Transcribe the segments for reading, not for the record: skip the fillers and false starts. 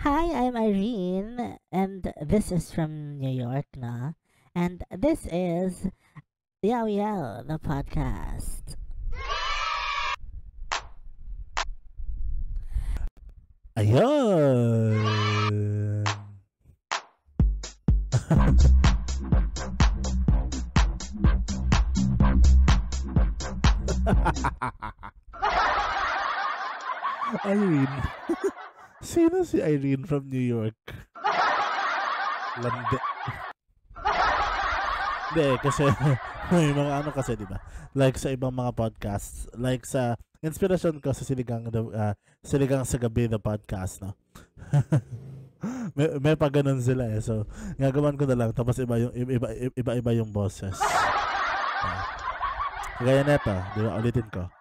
Hi, I'm Irene, and this is from New York, na? And this is Yow Yow, the podcast. Ayun! Irene. Sino si Irene from New York? Landi. Hindi, kasi may mga ano kasi, di ba? Like sa ibang mga podcasts, like sa inspiration ko sa Sinigang, Sinigang sa Gabi, the podcast, no? May pa ganun sila eh. So, gagawan ko na lang. Tapos iba-iba yung boses. Gaya nito, di ba? Ulitin ko.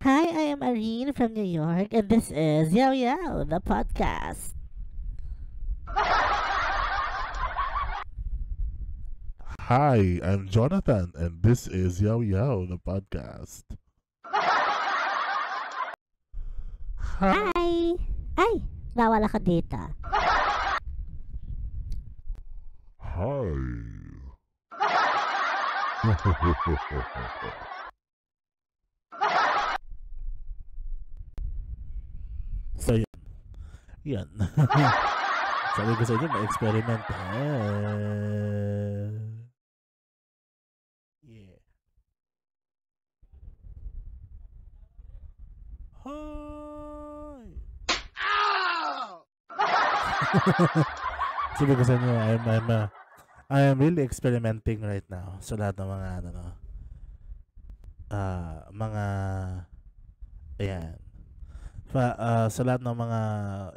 Hi, I am Irene from New York, and this is Yow Yow, the podcast. Hi, I'm Jonathan, and this is Yow Yow, the podcast. Hi! Ay, nawala ka dito. Hi! So, yun. Yan. Sabi ko sa inyo, may experiment. Yeah. Hi! Sabi ko sa inyo, I am really experimenting right now sa lahat ng mga, ano, no, mga, ayan. Sa lahat ng mga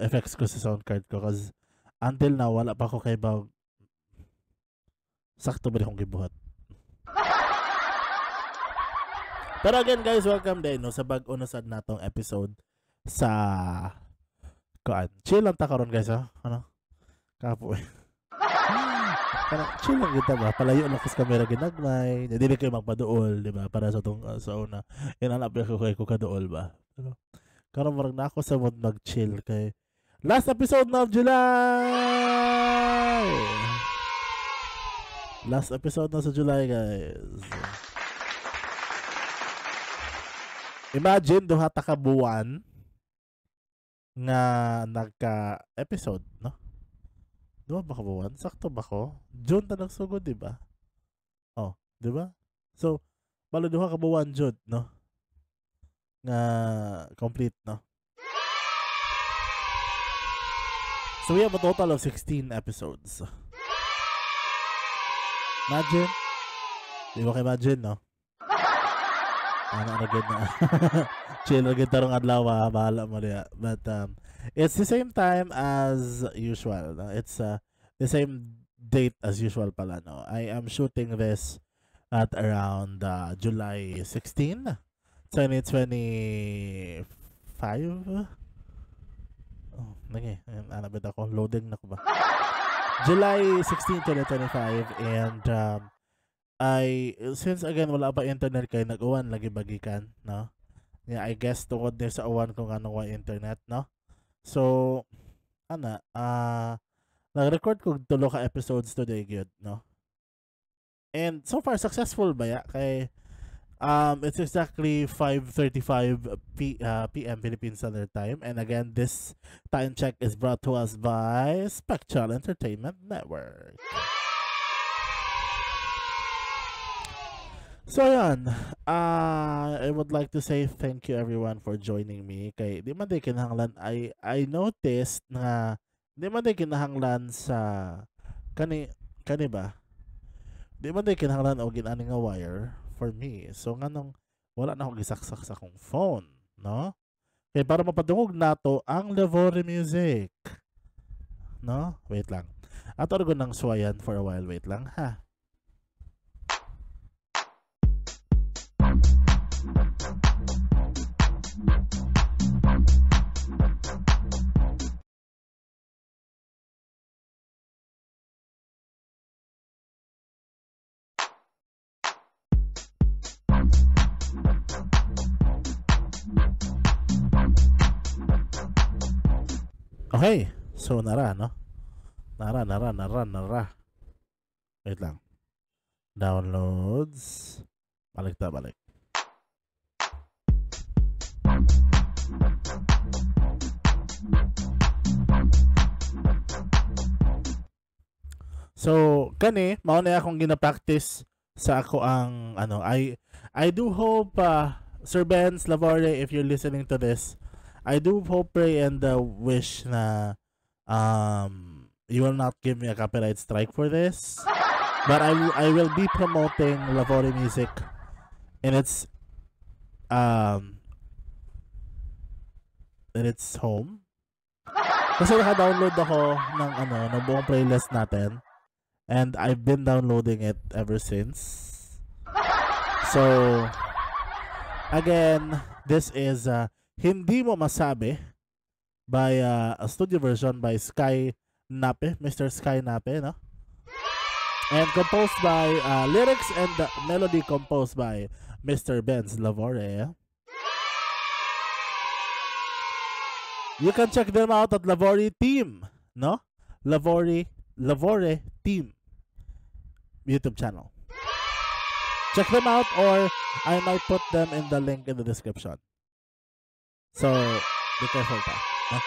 effects ko sa sound card ko, kasi until now, wala pa ako kay bag. Sakto ba rin akong gibuhat? Pero again guys, welcome din, no, sa bag-o na sad natong episode sa kuan. Chill lang ta karon guys, ha? Ano? Kapoy. Parang chill lang kita ba? Palayo lang ko sa camera ginagmay. Dili kayo magpaduol, di ba? Para sa tong sa una. Inanap ko kay ko kaduol ba? Pero karon murag na ako sa mood mag-chill kay last episode na of July! Last episode na sa July, guys. Imagine, duha ta ka buwan nga nagka-episode, no? Duha ba ka buwan? Sakto ba ko? June ta nagsugod, di ba? Oh, di ba? So, balo duha ka buwan jud, no? Nga complete, no? So we have a total of 16 episodes. Imagine. Di ba ka-imagine, no? Ano, ano, good na. Chill, good tarong adlaw, ah. Bahala mo niya. But, it's the same time as usual. No? It's the same date as usual pala, no? I am shooting this at around July 16, 2025. Oh, nage, ano ba ako? Loading na ko ba? July 16, 2025, and I, since again wala pa internet kay nag-uwan lagi bagikan, no? Yeah, I guess tungod din sa uwan kung anong wa internet, no? So, ana, nag-record ko tulo ka episodes today gyud, no? And so far successful ba ya kay it's exactly 5:35 p.m. Philippine Standard Time, and again this time check is brought to us by Spectral Entertainment Network. So ayan, I would like to say thank you everyone for joining me. Kay di man day kinahanglan, I noticed na di man day kinahanglan sa kani kani ba? Di man day kinahanglan og ginani nga wire for me. So nganong wala na akong gisaksak sa akong phone, no? Kay para mapadungog nato ang Levore Music. No? Wait lang. Ato ra nang suwayan for a while. Wait lang ha. Okay. So, nara, no? Nara, nara, nara, nara. Wait lang. Downloads. Balik ta, balik. So, kani, mao na akong gina-practice sa ako ang ano, I do hope Sir Benz Lavore, if you're listening to this, I do hope, pray and wish na you will not give me a copyright strike for this. But I will be promoting Lavore Music in its home. Kasi naka-download ako ng ano, ng buong playlist natin. And I've been downloading it ever since. So, again, this is Hindi Mo Masabi by a studio version by Sky Nape, Mr. Sky Nape, no? And composed by, lyrics and the melody composed by Mr. Benz Lavore. You can check them out at Lavore Team, no? Lavore Team YouTube channel. Check them out, or I might put them in the link in the description. So, be careful ta. No?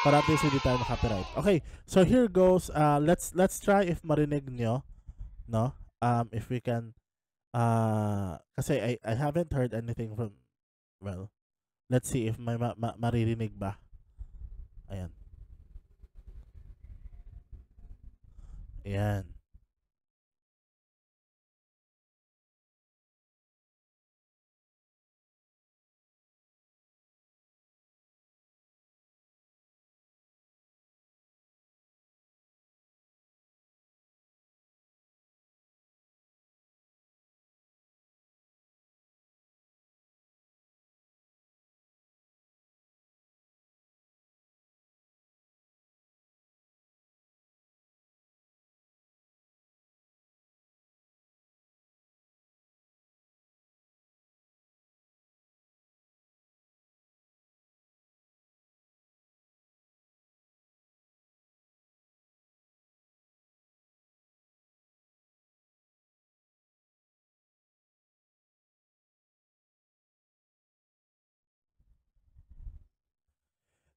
Para at least hindi tayo makapiright. Okay, so here goes. Let's try if marinig nyo, no? If we can, kasi I haven't heard anything from, well, let's see if may maririnig ba. Ayan. Ayan.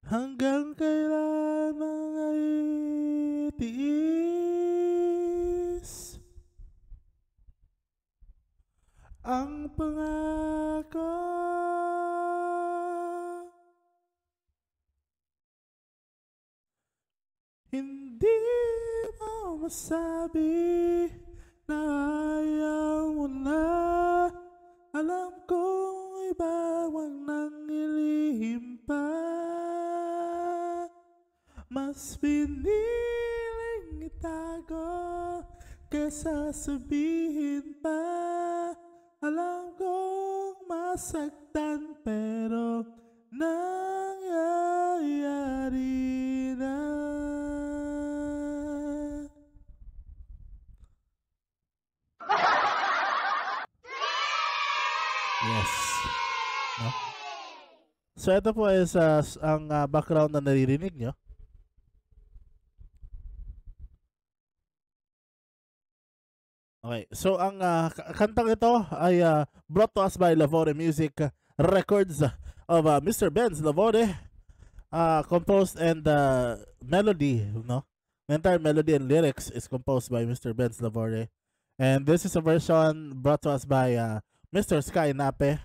Hanggang kailan mga itiis ang pangako? Hindi mo masabi na ayaw mo na. Alam kong iba, wag nang ilihim pa. Mas piniling itago kesa sabihin pa. Alam kong masaktan pero nangyayari na. Yes. No? So ito po is ang background na naririnig nyo. Okay, so ang kantang ito ay brought to us by Lavore Music Records of Mr. Benz Lavore. Composed and melody, no? The entire melody and lyrics is composed by Mr. Benz Lavore. And this is a version brought to us by Mr. Sky Nape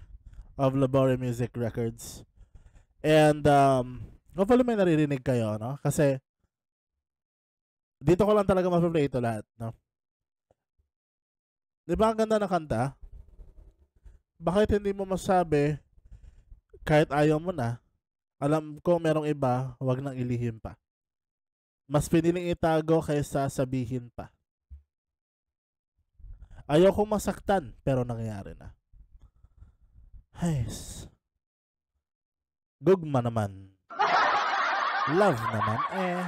of Lavore Music Records. And hopefully may naririnig kayo, no? Kasi dito ko lang talaga ma-play ito lahat, no? Di ba ang ganda ng kanta? Bakit hindi mo masabi kahit ayaw mo na? Alam ko merong iba, wag nang ilihim pa. Mas piniling itago kaysa sabihin pa. Ayaw kong masaktan, pero nangyayari na. Hays. Gugma naman. Love naman eh.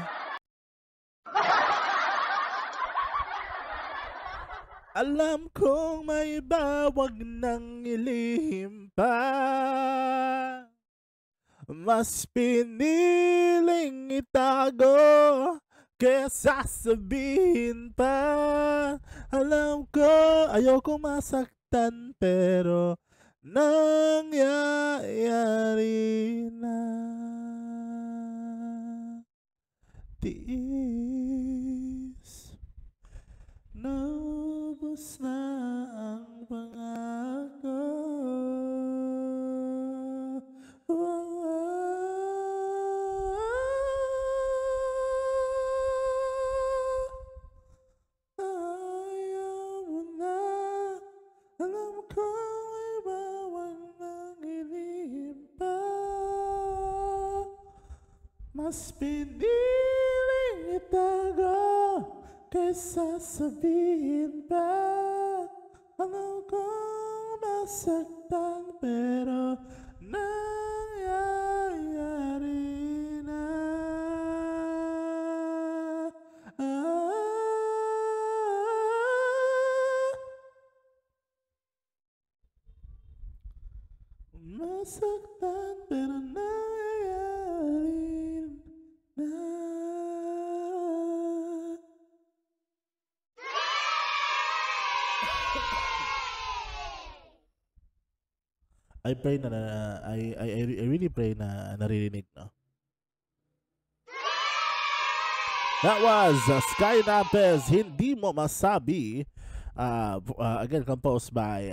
Alam kong may iba, wag nang ilihim pa. Mas piniling itago kesa sabihin pa. Alam ko ayoko masaktan, pero nangyayari na. Tiis, naubos na ang pangako. Ayaw mo na, alam kong iba, wag nang ilihim pa. Mas piniling itago kaysa sabihin pa. Alam kong masaktan, pero nangyayari na. Ah. Masaktan, pero nangyayari na. I pray na I really pray na naririnig, no? That was Sky Napes, Hindi Mo Masabi. Again, composed by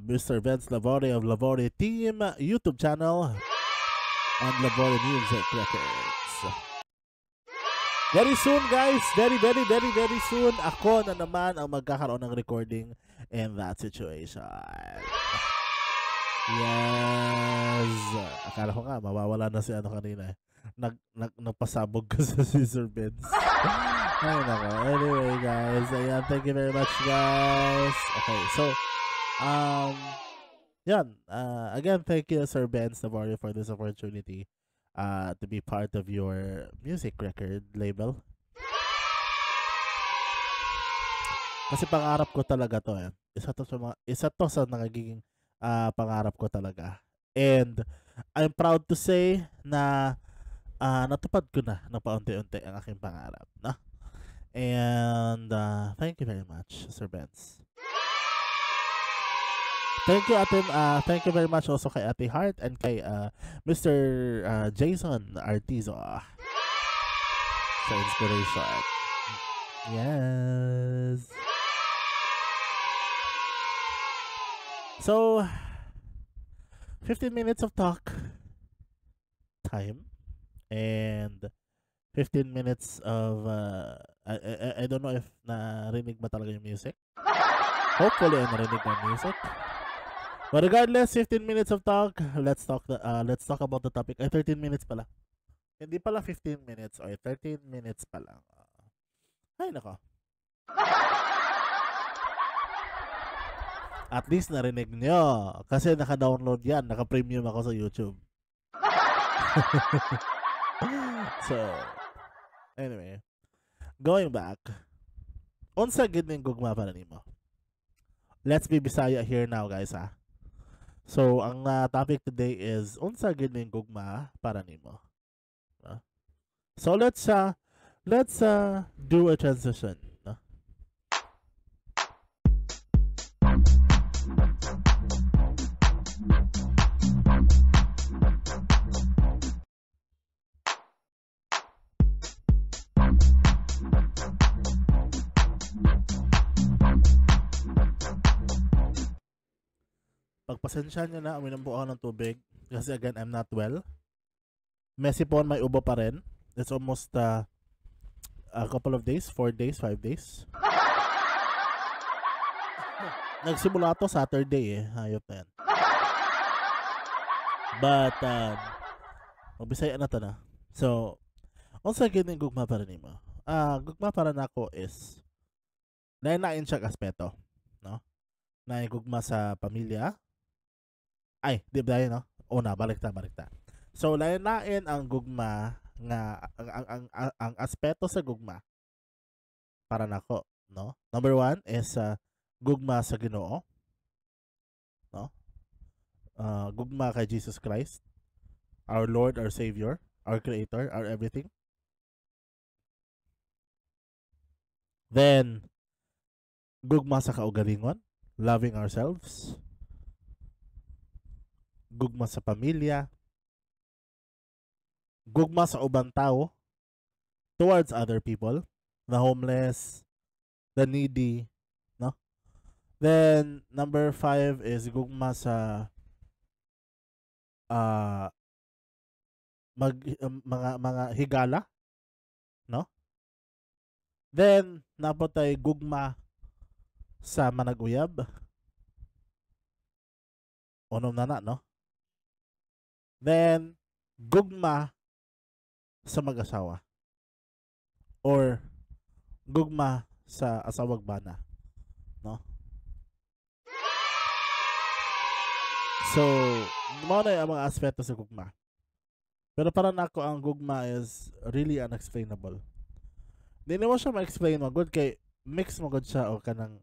Mr. Vince Lavore of Lavore Team YouTube channel and Lavore Music Records. Very soon, guys. Very, very, very, very soon, ako na naman ang magkakaroon ng recording in that situation. Yes! Akala ko nga, mawawala na si ano kanina eh. Nagpasabog ko sa si Sir Vince. Ay, nako. Anyway, guys. Ayan, thank you very much, guys. Okay, so, yan. Again, thank you, Sir Vince Navarro, for this opportunity to be part of your music record label. Kasi pangarap ko talaga to eh. Isa to sa nagiging pangarap ko talaga. And I'm proud to say na natupad ko na ng paunti-unti ang aking pangarap, no? And thank you very much, Sir Benz. Thank you, Ate, thank you very much also kay Ate Heart and kay Mr. Jason Artizo sa inspiration. Yes. So, 15 minutes of talk time and 15 minutes of I don't know if narinig ba talaga yung music. Hopefully, ay narinig ang music. But regardless, 15 minutes of talk. Let's talk about the topic. Ay, 13 minutes pala. Hindi pala 15 minutes. Ay, 13 minutes pa lang. Ay, nako. At least narinig nyo. Kasi naka-download yan. Naka-premium ako sa YouTube. So, anyway. Going back. Unsa gid ning gugma para nimo? Let's be Bisaya here now, guys, ha. So, ang topic today is unsa gid ning gugma para nimo. So, let's do a transition. No? Pagpasensya nyo na, uminom po ako ng tubig. Kasi again, I'm not well. Messy po, may ubo pa rin. It's almost a couple of days, 4 days, 5 days. Nagsimula to Saturday eh. Hayop na yan. But, magbisaya na to na. So, unsa gid ning gugma para nimo? Gugma para nako is lain-lain siya aspeto, no? Naay gugma sa pamilya. Ay, di ba yun, no? Una, balik ta. So, lain-lain ang gugma nga ang aspeto sa gugma para nako, no? Number one is gugma sa Ginoo, no? Gugma kay Jesus Christ. Our Lord, our Savior, our Creator, our everything. Then, gugma sa kaugalingon, loving ourselves. Gugma sa pamilya. Gugma sa ubang tao, towards other people, the homeless, the needy, no? Then, number 5 is gugma sa mga higala, no? Then, napatay gugma sa managuyab. Unom na na, no? Then, gugma sa mag-asawa. Or, gugma sa asawag bana, no? So, mao na ang mga aspeto sa gugma. Pero para nako ang gugma is really unexplainable. Di nimo siya ma-explain mo good kay mix mo good siya o kanang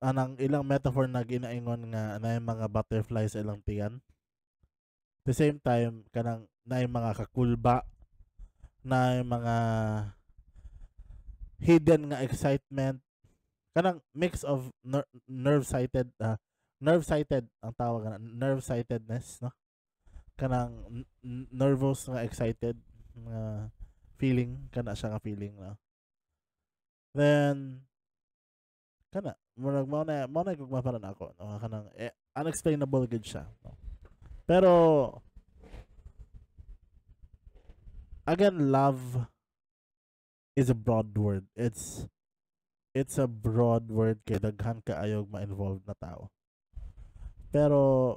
anang ilang metaphor na ginaingon nga naay mga butterfly sa ilang tiyan. At the same time kanang naay mga kakulba, naay mga hidden nga excitement, kanang mix of nerve-sighted ang tawag na nerve-sightedness, no? Kanang nervous nga excited nga feeling, kana siya nga feeling, no? Then kana murag mao na gugma para nako, no? Kanang unexplainable gud siya, no? Pero again, love is a broad word. It's a broad word kay daghan kaayog ma-involved na tao. Pero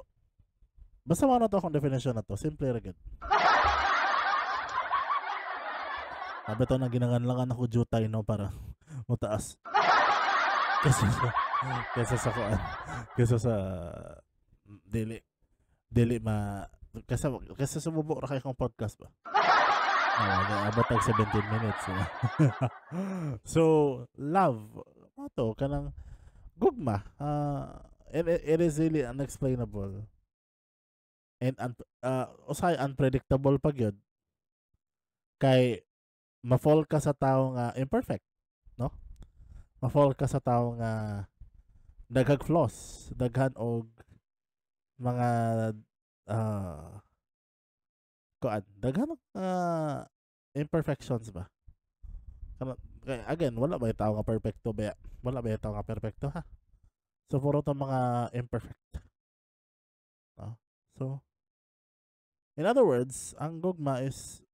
basta mao na to akong definition na to, simple ra gud. Sabi to na ginanganlangan ako jutay, no, para mutaas. Kaysa sa kuan, kaysa sa dili ma kaysa sumubo ra kay akong podcast ba. Abot tag 17 minutes. Diba? So, love mo to kanang gugma. It is really unexplainable. And usahay unpredictable pag yun. Kay ma-fall ka sa tao nga imperfect, no? Ma-fall ka sa tao nga daghang flaws, daghan og mga kuan, daghan og imperfections ba. Again, wala ba yung tao nga perfecto ba? Wala ba yung tao nga perfecto, ha? So puro to mga imperfect. No? So in other words, ang gugma is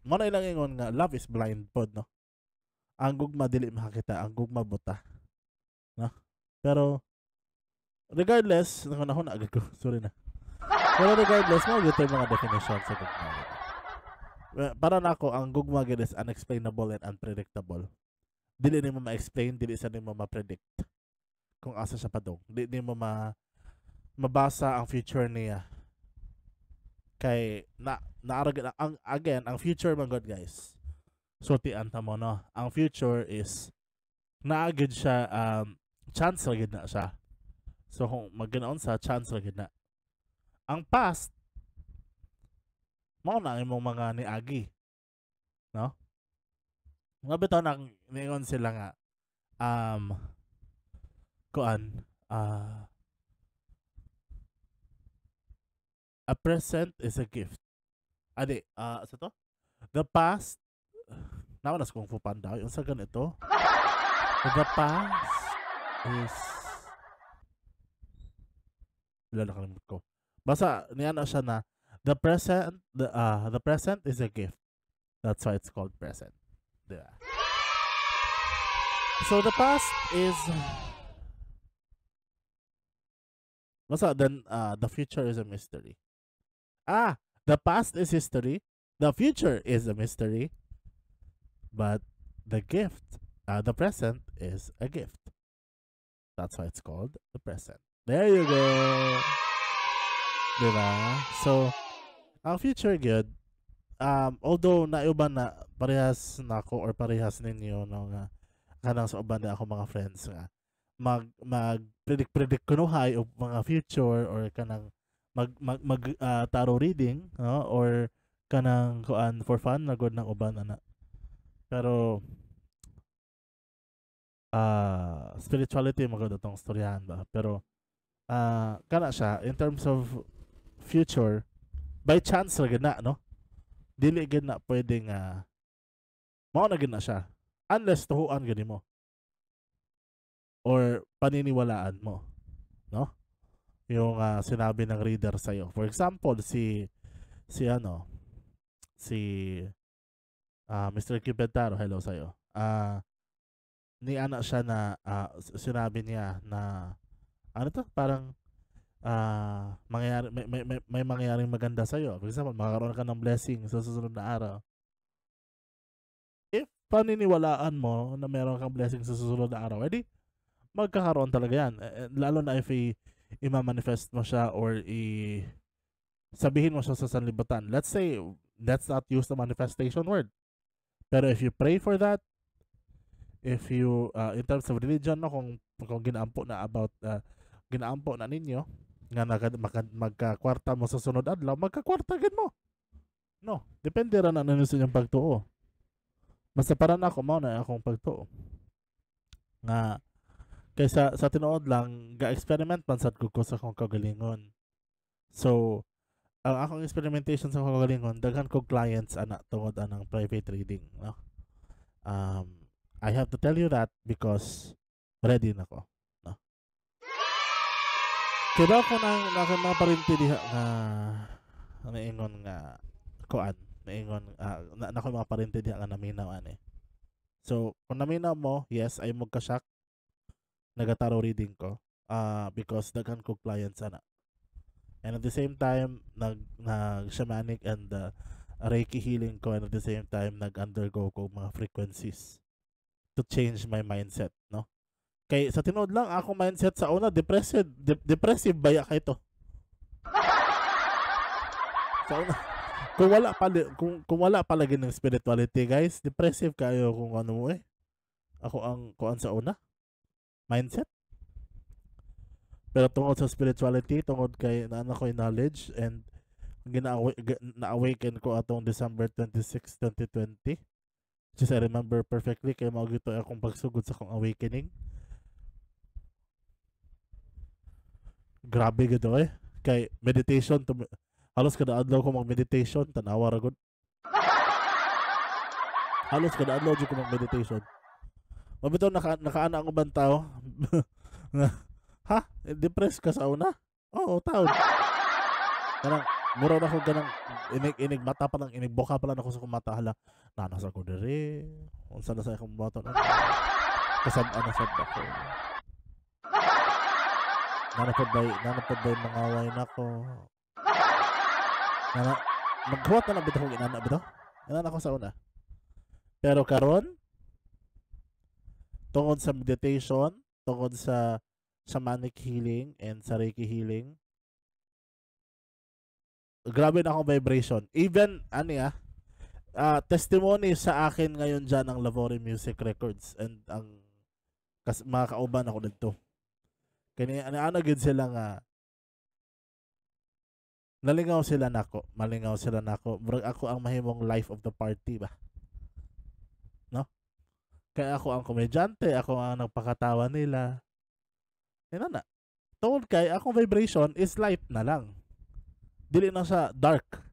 mo na ilang ingon nga love is blind pod, no? Ang gugma dili makakita, ang gugma buta, no? Pero regardless, nakunahon agad ko, sorry na. Pero regardless, mao gyud mga definition sa gugma. Para nako ang gugma gyud is unexplainable and unpredictable. Dili nimo ma-explain, dili sa nimo ma-predict kung asa siya padung. Dili nimo mabasa ang future niya. Kay na naarag ang again, ang future man god guys. Sultian ta mo, no. Ang future is naa gyud siya, chance ra gyud na siya. So kung magganaon sa chance ra gyud na. Ang past mao na ang imong mga niagi, no? Nga bitaw na niingon sila nga kuan a present is a gift. Adi, sa to? The past, naman na sa Kung Fu Panda, yung sa ganito. The past is, wala nakalimot ko. Basta, niya na siya na, the present, the present is a gift. That's why it's called present. Diba? So, the past is, basta, then, the future is a mystery. Ah, the past is history. The future is a mystery. But the gift, the present is a gift. That's why it's called the present. There you go. Diba? So, ang future good, although naiuban na parehas nako or parehas ninyo, no, nga kanang sa uban na ako mga friends nga mag mag predict predict kunuhay og mga future or kanang mag mag, mag tarot reading, no? Or kanang kuan for fun na gud ng uban ana. Pero spirituality mo gud atong storyahan ba, pero kana siya in terms of future, by chance ra gid na, no? Dili gid na pwede nga mao na gid na siya unless tuhuan gid mo or paniniwalaan mo, no? Yung sinabi ng reader sa iyo. For example, si si ano si Mr. Cupid, hello sa iyo. Ni ana siya na sinabi niya na ano to, parang mangyayari, may mangyayaring maganda sa iyo. For example, makakaroon ka ng blessing sa susunod na araw. If paniniwalaan mo na meron kang blessing sa susunod na araw, edi magkakaroon talaga yan. Lalo na if i-manifest mo siya or i sabihin mo siya sa sanlibutan. Let's say, let's not use the manifestation word. Pero if you pray for that, if you, in terms of religion, no, kung ginaampo na about, ginaampo na ninyo, nga magkakwarta mo sa sunod adlaw, magkakwarta gid mo. No, depende ra na ninyo sa inyong pagtuo. Basta para na ako, mao na akong pagtuo. Nga, kaysa sa tinuod lang, ga-experiment man sad ko sa akong kagalingon. So, ang akong experimentation sa akong kagalingon, daghan kog clients ana tungod anang private reading, no? I have to tell you that because ready na ko, no? Kaya ko nang naka mga parinti diha nga naingon nga kuan, naingon na ako mga parinti diha nga naminaw ani. So, kung naminaw mo, yes, ay mo ka-shock naga-tarot reading ko because daghan kog clients ana. And at the same time, nag shamanic and Reiki healing ko, and at the same time nag-undergo ko mga frequencies to change my mindset, no? Kay sa tinuod lang, akong mindset sa una depressive, depressive baya kay to. Sa una, kung wala pa lagi ng spirituality, guys, depressive kayo kung ano mo eh. Ako ang kuan sa una mindset. Pero tungod sa spirituality, tungod kay naana ko yung knowledge and na-awaken ko atong December 26, 2020. Just I remember perfectly kay mao gyud to akong pagsugod sa akong awakening. Grabe gid eh. Kay meditation to, halos kada adlaw ko mag-meditation, tanawa ra gud. Halos kada adlaw jud ko mag-meditation. Mabitaw nakaana ang ubang tao. Ha? Depressed ka sa una? Oo, taon. Kanang mura na ko ganang inig mata pa lang, inig boka pa lang ako sa akong mata, hala. Nanasa ko diri. Unsa na sa akong buhaton? Kasab-an na sad ako. Nanapod bay mga way nako. Nana, maghuwat na lang bitaw kong inana bitaw. Inana ko sa una. Pero karon, tungod sa meditation, tungod sa shamanic healing and sa Reiki healing, grabe na akong vibration. Even, testimony sa akin ngayon dyan ang Lavore Music Records and ang mga kauban ako dito. Kani ano gid sila nga nalingaw sila nako, malingaw sila nako. Murag ako ang mahimong life of the party ba. No? Kaya ako ang komedyante, ako ang nagpakatawa nila. Ina na. Tungod kay akong vibration is light na lang. Dili na siya dark.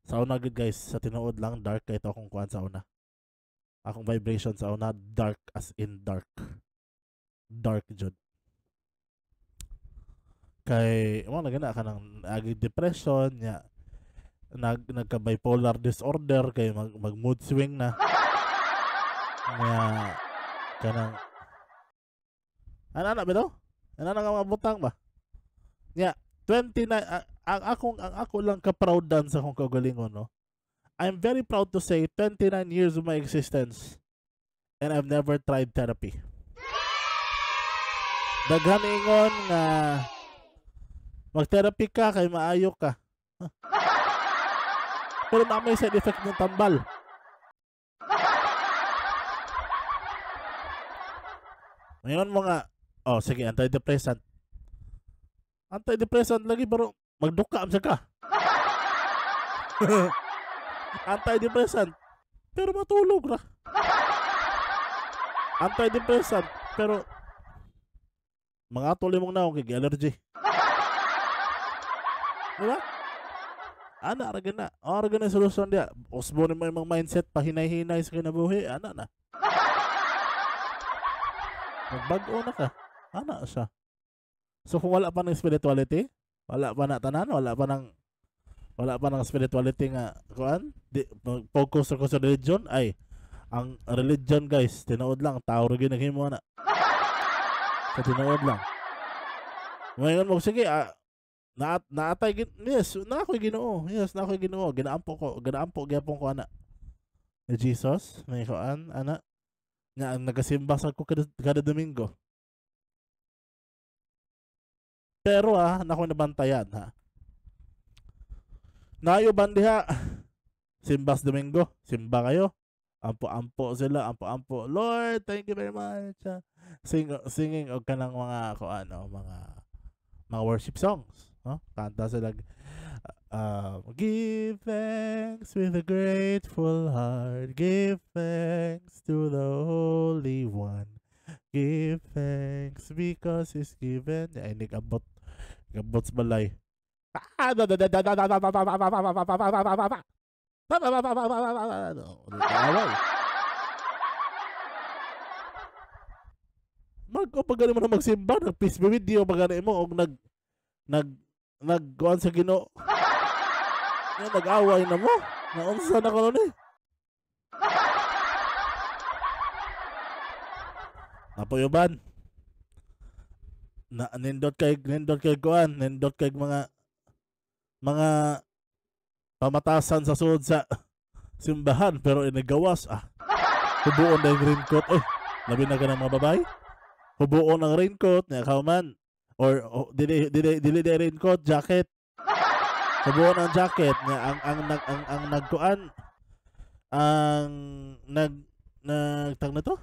Sa una gud guys, sa tinuod lang dark kay to akong kuan sa una. Akong vibration sa una dark as in dark. Dark jud. Kay mo na gana kanang agi depression nya, nagka bipolar disorder kay mag mood swing na. Nya kanang ana na bitaw? Ana na nga mga butang ba? Nya 29 ang ako lang ka-proudan sa akong kaugalingon, no. I'm very proud to say 29 years of my existence and I've never tried therapy. Daghan ingon nga mag-therapy ka kay maayo ka. Huh. Pero na may side effect ng tambal. Ngayon mga Oh, sige, antidepressant. Antidepressant lagi pero magduka sa ka. Antidepressant pero matulog ra. Antidepressant pero mga tuloy mong naong kay allergy. Diba? Ana ra gana. Ara gana solusyon dia. Usbo ni mo imong mindset pahinay-hinay sa kinabuhi, ana na. Magbag-o na ka. Ana siya. So kung wala pa ng spirituality, wala pa na tanan, wala pa ng spirituality nga kuan, di focus ko sa religion ay ang religion, guys, tinuod lang tao ra gyud naghimo na. Sa tinuod lang. Ngayon mo sige na naatay gin, yes, na ako'y Ginoo. Yes, na ako'y Ginoo. Ginaampo ko, ginaampo gyapon ko ana. Ni Jesus, may kuan ana. Nga ang nagasimba sa ko kada Domingo. Pero nako nabantayan ha. Nayo diha. Simbas Domingo, simba kayo. Ampo-ampo sila, ampo-ampo. Lord, thank you very much. Singing og kanang mga kuan mga worship songs, no? Kanta sila, "Give thanks with a grateful heart. Give thanks to the Holy One. Give thanks because He's given." Ay, nag-abot. Nag-abot sa balay. Away. Mag o pag mo na magsimba, nag peace be with you, pag mo og nag nag nagkuan sa Ginoo. Nga nag-away na mo. Naunsa na ko nun eh. Napuyuban. Na nindot kay kuan, nindot kay mga pamatasan sa sud sa simbahan pero inagawas hubuon na yung raincoat. Oy, labi na ka ng mga babae. Hubuon ang raincoat niya kauman or oh, dili dili dili di raincoat, jacket. Hubuon ang jacket niya ang nagkuan ang nag nagtag na to.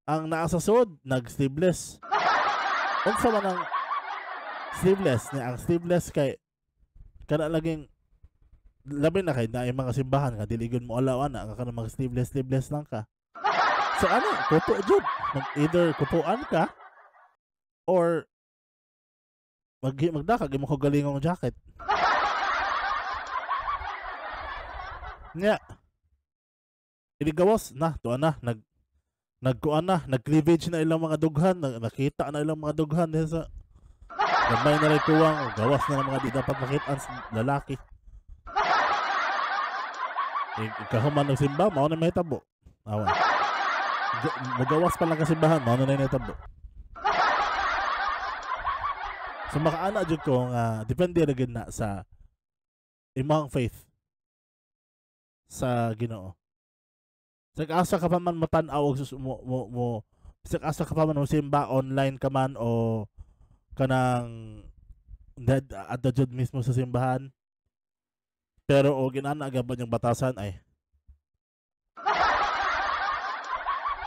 Ang naa sa sud nag sleeveless. Unsa man ang sleeveless niya? Ang sleeveless kay kana laging labi na kay naay mga simbahan nga dili gyud mo alaw ana nga kana mag sleeveless sleeveless lang ka. So ana, kupo jud. Mag either kupuan ka or magdakag imo kaugalingong jacket. Nya. Iligawas na tuan na nagkuan na, nag-cleavage na ilang mga dughan, nakita na ilang mga dughan diha sa gamay na rin kuwang, gawas na ng mga di dapat makitaan sa lalaki. Ikahuman ng simba, mao na mahitabo. Awa. Mugawas pa lang ka simbahan, mao na nahitabo. So makaana jud ko nga depende ra gyud na sa imong faith sa Ginoo. Sa asa ka pa man matan-aw og mo sa asa ka pa man mo simba online ka man o kanang adto jud mismo sa simbahan. Pero o ginana gyud yung batasan ay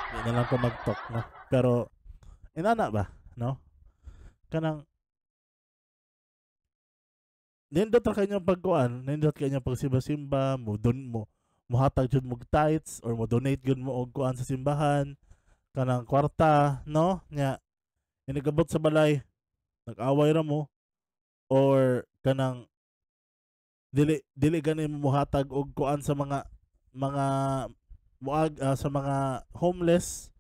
di na lang ko mag-talk, no. Pero inana ba, no? Kanang nindot ra kay inyong pagkuan, nindot kay inyong pagsimba-simba, mo don mo muhatag jud mo tithes or mo donate jud mo og kuan sa simbahan kanang kwarta, no? Nya inigabot sa balay nag-away ra mo or kanang dili dili gani mo muhatag og kuan sa mga muag sa mga homeless,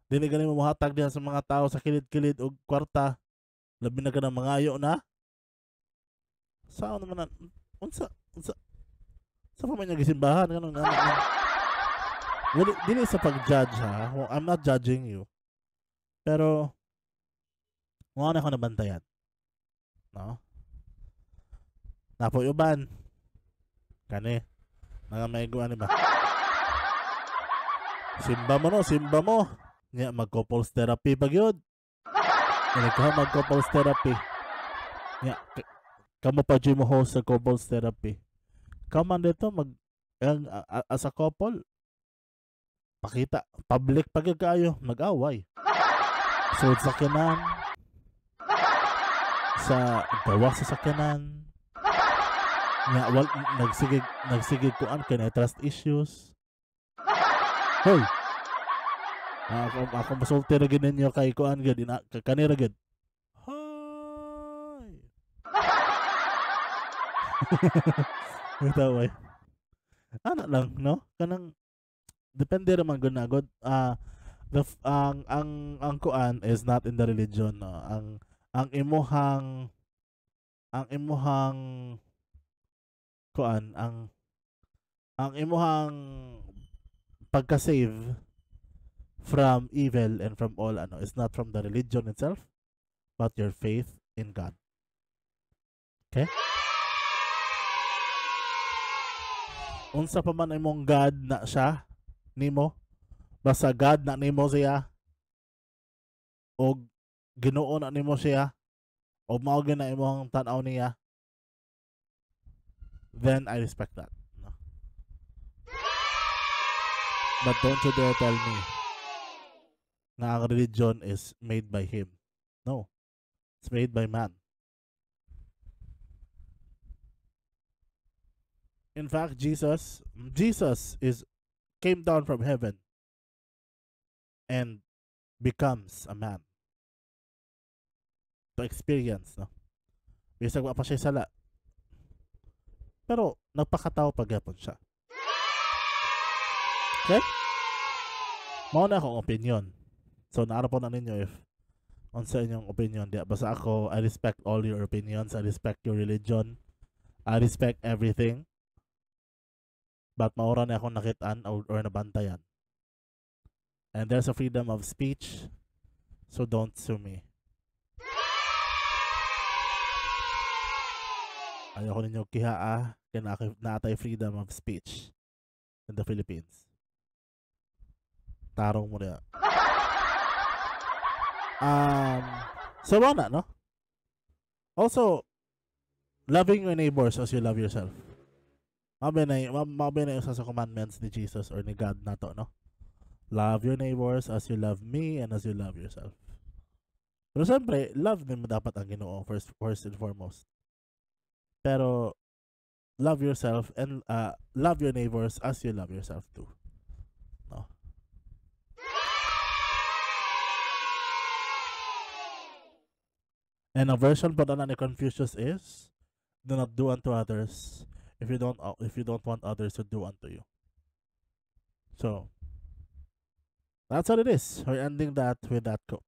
dili gani mo muhatag diha sa mga tao sa kilid-kilid og kwarta, labi na kanang mangayo na. Saan naman na, unsa unsa sa pa man yung gisimbahan kanang ano. Dili, dili sa pag-judge ha. Well, I'm not judging you. Pero mo na ako nabantayan. No? Napoy uban. Kani. Mga may guan ba? Simba mo no, simba mo. Nya mag-couples therapy pag yun. Ikaw mag-couples therapy. Nya kamo pa mo host sa couples therapy. Kamo man dito mag ang as a couple pakita public pag kayo mag-away. Sulod sakyanan, sa gawas sa sakyanan, nga wal nagsigig kuan kay na trust issues. Hoy. Ako masulti ra gid ninyo kay kuan gid ina kanira gid. Hoy. Bitaw ay. Ana lang no, kanang depende ra man gud na god. Ang kuan is not in the religion, no. Ang imuhang kuan, ang imuhang pagka-save from evil and from all ano is not from the religion itself, but your faith in God. Okay? Unsa pa man imong God na siya nimo, basta God na nimo siya og Ginoo na nimo siya og mao gyud na imong tan-aw niya, then I respect that. No? But don't you dare tell me na ang religion is made by him. No. It's made by man. In fact, Jesus is came down from heaven and becomes a man to experience, no? Bisag wa pa siya sala, pero nagpakatao pagyapon siya. Okay? Mao na akong opinion. So naara po na ninyo if unsa inyong opinion diya. Basta ako, I respect all your opinions. I respect your religion. I respect everything. But maura na akong nakitaan or nabantayan. And there's a freedom of speech, so don't sue me. Ayoko ninyo kihaa, kaya naatay freedom of speech in the Philippines. Tarong mo niya. So wala, no? Also, loving your neighbors as you love yourself. Mabe na isa sa commandments ni Jesus or ni God na to, no? Love your neighbors as you love me and as you love yourself. Pero siyempre, love nimo dapat ang Ginoo first and foremost. Pero love yourself and love your neighbors as you love yourself too. No. And a version pa na ni Confucius is, do not do unto others if you don't want others to do unto you. So that's what it is. We're ending that with that quote.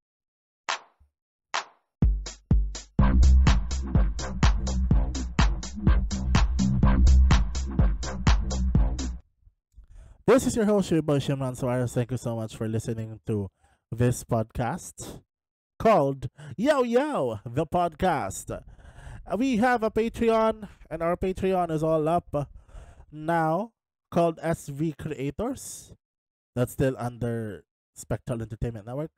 This is your host, your boy Shimron Suarez. Thank you so much for listening to this podcast called Yo Yo, the Podcast. We have a Patreon, and our Patreon is all up now, called SV Creators. That's still under Spectral Entertainment Network.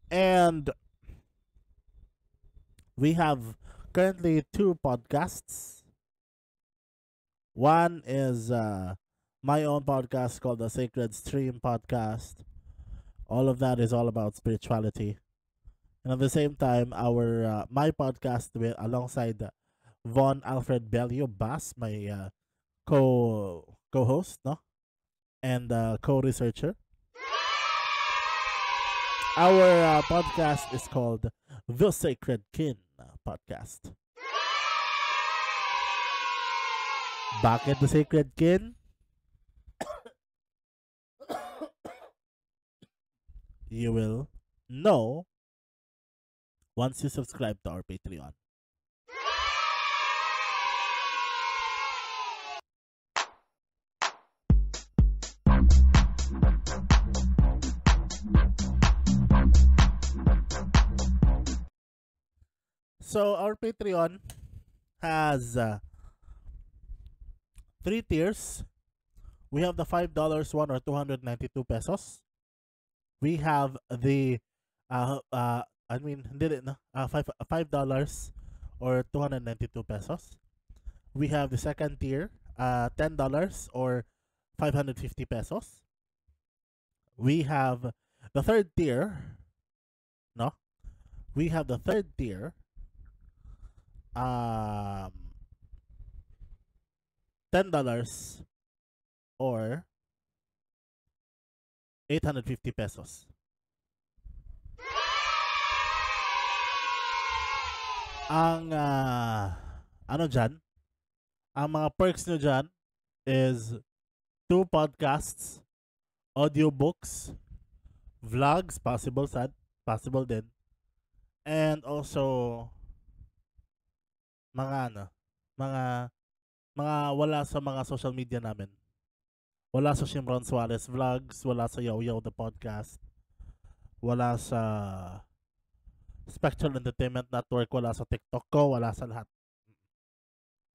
And we have currently two podcasts. One is my own podcast called the Sacred Stream Podcast. All of that is all about spirituality. And at the same time, our my podcast with alongside Von Alfred Bellio Bass, my co-host, no, and co-researcher. Our podcast is called The Sacred Kin Podcast. Bakit The Sacred Kin? You will know once you subscribe to our Patreon. So our Patreon has three tiers. We have the $5 one or 292 pesos. We have the $5 or 292 pesos. We have the second tier, $10 or 550 pesos. We have The third tier, no? We have the third tier. $10 or 850 pesos. Ang ano dyan? Ang mga perks nyo dyan is 2 podcasts, audiobooks, vlogs, possible sad, possible din, and also mga ano, mga wala sa mga social media namin. Wala sa Shimron Suarez Vlogs, wala sa Yaw Yaw The Podcast, wala sa Spectral Entertainment Network, wala sa TikTok ko, wala sa lahat.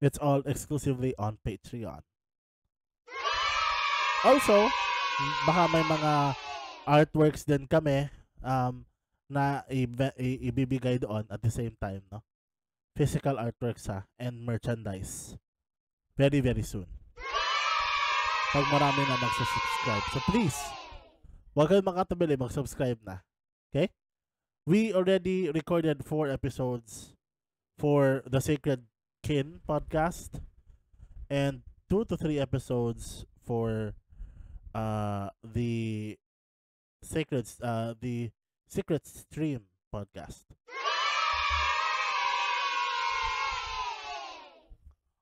It's all exclusively on Patreon. Also, baka may mga artworks din kami na ibibigay doon at the same time, no? Physical artworks ha, and merchandise. Very, very soon. Pag marami na magsusubscribe. So please, huwag kayong makatabili, mag-subscribe na. Okay? We already recorded 4 episodes for the Sacred Kin podcast and 2 to 3 episodes for the Secret Stream podcast.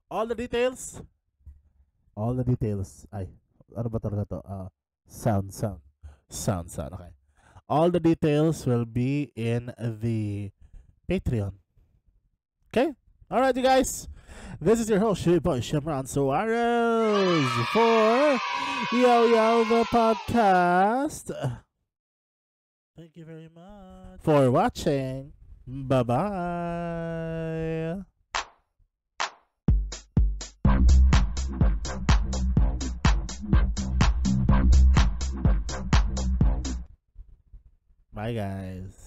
All the details. Ay, ano ba talaga to? Sound. Okay. All the details will be in the Patreon. Okay? All right, you guys. This is your host, your boy, Shimron Suarez, for Yo Yo the Podcast. Thank you very much for watching. Bye-bye. Bye, guys.